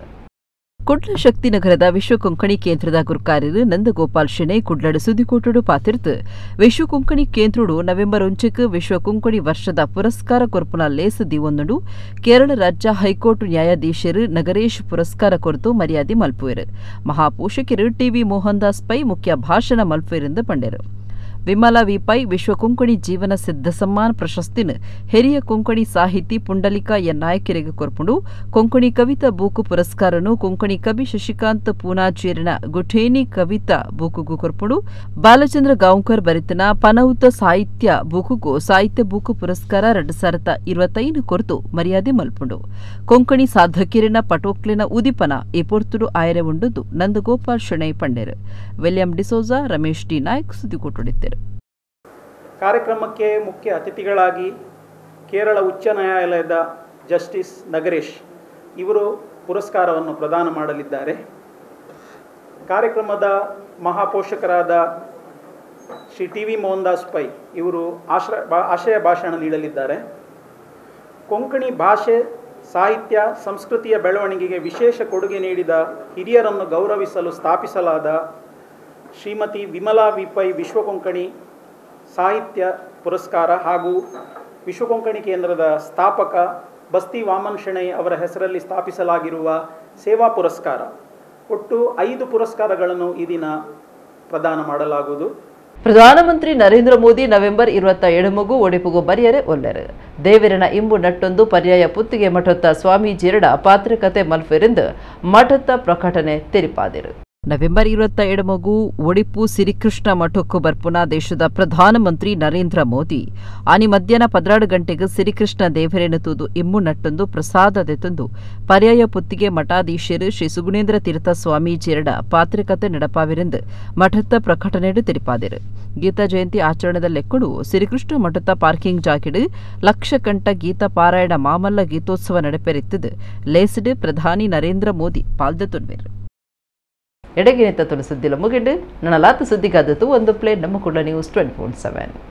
ಕುಡ್ಲ ಶಕ್ತಿನಗರದ ವಿಶ್ವ ಕೊಂಕಣಿ ಕೇಂದ್ರದ ಗುರ್ಕಾರ್ಯರು ನಂದಗೋಪಾಲ್ ಶೆಣೈ ಕುಡ್ಲಡು ಸುದ್ದಿಕೋಟುಡು ಪಾತಿರ್ತು ವಿಶ್ವ ಕೊಂಕಣಿ ಕೇಂದ್ರಡು ನವೆಂಬರ್ 1ಕ್ಕೆ ವಿಶ್ವ ಕೊಂಕಣಿ ವರ್ಷದ ಪುರಸ್ಕಾರ ಕೊರ್ಪುನ ಲೇಸ್ ದಿವೊಂದುಂಡು ಕೇರಳ ರಾಜ್ಯ ಹೈಕೋರ್ಟ್ ನ್ಯಾಯಾಧೀಶರು ನಗರೇಶ್ ಪುರಸ್ಕಾರ ಕೊರತು ಮರ್ಯಾದೆ ಮಲ್ಪುವೆರು. ಮಹಾಪೋಷಕರು ಟಿವಿ ಮೋಹನ್ ದಾಸ್ ಪೈ ಮುಖ್ಯ ಭಾಷಣ ಮಲ್ಪುವೆರೆಂದು ಪಂಡೆರು. ವಿಮಲಾ ವಿ ಪೈ ವಿಶ್ವ ಕೊಂಕಣಿ ಜೀವನ ಸಿದ್ಧ ಸಮ್ಮಾನ್ ಪ್ರಶಸ್ತಿನ ಹಿರಿಯ ಕೊಂಕಣಿ ಸಾಹಿತಿ ಪುಂಡಲಿಕಾ ಎನ್ ನಾಯಕರಿಗೆ ಕೊರ್ಪುಂಡು. ಕೊಂಕಣಿ ಕವಿತಾ ಬೂಕು ಪುರಸ್ಕಾರನು ಕೊಂಕಣಿ ಕವಿ ಶಶಿಕಾಂತ್ ಪೂನಾಚೇರಿನ ಗುಠೇನಿ ಕವಿತಾ ಬೂಕುಗು ಕೊರ್ಪುಂಡು. ಬಾಲಚಂದ್ರ ಗಾಂವ್ಕರ್ ಬರಿತನ ಪನೌತ ಸಾಹಿತ್ಯ ಬೂಕುಗು ಸಾಹಿತ್ಯ ಬೂಕು ಪುರಸ್ಕಾರ 2025 ಕೊರ್ತು ಮರ್ಯಾದೆ ಮಲ್ಪುಂಡು. ಕೊಂಕಣಿ ಸಾಧಕಿರಿನ ಪಟೋಕ್ಲಿನ ಉದಿಪನ ಈ ಪೊರ್ತುಡು ಆಯರೆ ಉಂಡುದು ನಂದಗೋಪಾಲ್ ಶೆಣೈ ಪಂಡೆರು. ವಿಲಿಯಂ ಡಿಸೋಜಾ, ರಮೇಶ್ ಡಿ ನಾಯ್ಕ್ ಸುದ್ದಿಕೊಟ್ಟುಡಿದ್ದರು. ಕಾರ್ಯಕ್ರಮಕ್ಕೆ ಮುಖ್ಯ ಅತಿಥಿಗಳಾಗಿ ಕೇರಳ ಉಚ್ಚ ನ್ಯಾಯಾಲಯದ ಜಸ್ಟಿಸ್ ನಗರೇಶ್ ಇವರು ಪುರಸ್ಕಾರವನ್ನು ಪ್ರದಾನ ಮಾಡಲಿದ್ದಾರೆ. ಕಾರ್ಯಕ್ರಮದ ಮಹಾಪೋಷಕರಾದ ಶ್ರೀ ಟಿ ವಿ ಮೋಹನ್ ದಾಸ್ ಪೈ ಇವರು ಆಶಯ ಭಾಷಣ ನೀಡಲಿದ್ದಾರೆ. ಕೊಂಕಣಿ ಭಾಷೆ, ಸಾಹಿತ್ಯ, ಸಂಸ್ಕೃತಿಯ ಬೆಳವಣಿಗೆಗೆ ವಿಶೇಷ ಕೊಡುಗೆ ನೀಡಿದ ಹಿರಿಯರನ್ನು ಗೌರವಿಸಲು ಸ್ಥಾಪಿಸಲಾದ ಶ್ರೀಮತಿ ವಿಮಲಾ ವಿ ಪೈ ವಿಶ್ವ ಕೊಂಕಣಿ ಸಾಹಿತ್ಯ ಪುರಸ್ಕಾರ ಹಾಗೂ ವಿಶ್ವ ಕೊಂಕಣಿ ಕೇಂದ್ರದ ಸ್ಥಾಪಕ ಬಸ್ತಿ ವಾಮನ್ ಶೆಣೈ ಅವರ ಹೆಸರಲ್ಲಿ ಸ್ಥಾಪಿಸಲಾಗಿರುವ ಸೇವಾ ಪುರಸ್ಕಾರ, ಒಟ್ಟು 5 ಪುರಸ್ಕಾರಗಳನ್ನು ಈ ದಿನ ಪ್ರದಾನ ಮಾಡಲಾಗುವುದು. ಪ್ರಧಾನಮಂತ್ರಿ ನರೇಂದ್ರ ಮೋದಿ ನವೆಂಬರ್ 27 ಒಡಿಪುಗು ಬರಿಯರೆ ಒಲ್ಲೆರು. ದೇವರನ ಇಂಬು ನಟ್ಟೊಂದು ಪರ್ಯಾಯ ಪುತ್ತಿಗೆ ಮಠತ್ತ ಸ್ವಾಮೀಜಿಯರಡ ಪಾತ್ರಕತೆ ಮಲ್ಫೆರೆಂದು ಮಠತ್ತ ಪ್ರಕಟಣೆ ತೆರಿಪಾದಿರು. ನವೆಂಬರ್ 27 ಒಡಿಪು ಸಿರಿಕೃಷ್ಣ ಮಠಕ್ಕೂ ಬರ್ಪುನ ದೇಶದ ಪ್ರಧಾನಮಂತ್ರಿ ನರೇಂದ್ರ ಮೋದಿ ಆನಿ ಮಧ್ಯಾಹ್ನ 12 ಗಂಟೆಗೆ ಸಿರಿಕೃಷ್ಣ ದೇವರೇನು ತೂದು ಇಮ್ಮು ನಟ್ಟೊಂದು ಪ್ರಸಾದ ದೆತ್ತೊಂದು ಪರ್ಯಾಯ ಪುತ್ತಿಗೆ ಮಠಾಧೀಶರು ಶ್ರೀ ಸುಗುಣೇಂದ್ರ ತೀರ್ಥ ಸ್ವಾಮೀಜಿಯರಡ ಪಾತ್ರಕತೆ ನಡಪಾವಿರೆಂದು ಮಠತ್ತ ಪ್ರಕಟಣೆಡು ತೆರಿಪಾದಿರು. ಗೀತಾ ಜಯಂತಿ ಆಚರಣೆದ ಲೆಕ್ಕಡು ಸಿರಿಕೃಷ್ಣ ಮಠದ ಪಾರ್ಕಿಂಗ್ ಜಾಕಿಡು ಲಕ್ಷಕಂಠ ಗೀತಾ ಪಾರಾಯಣ ಮಾಮಲ್ಲ ಗೀತೋತ್ಸವ ನಡೆಪೆರಿತ್ತದು ಲೇಸಿಡು ಪ್ರಧಾನಿ ನರೇಂದ್ರ ಮೋದಿ ಪಾಲ್ದೆತ್ತೊನ್ವೆರು. ಎಡಗಿನಿತ ತುಳು ಸುದ್ದಿಲ ಮುಗಿಂಡು ನನ್ನ ಲಾತ ಸುದ್ದಿಗಾದತ್ತು ಒಂದು ಪ್ಲೇಟ್ ನಮ್ಮ ಕೂಡ ನ್ಯೂಸ್ 24/7.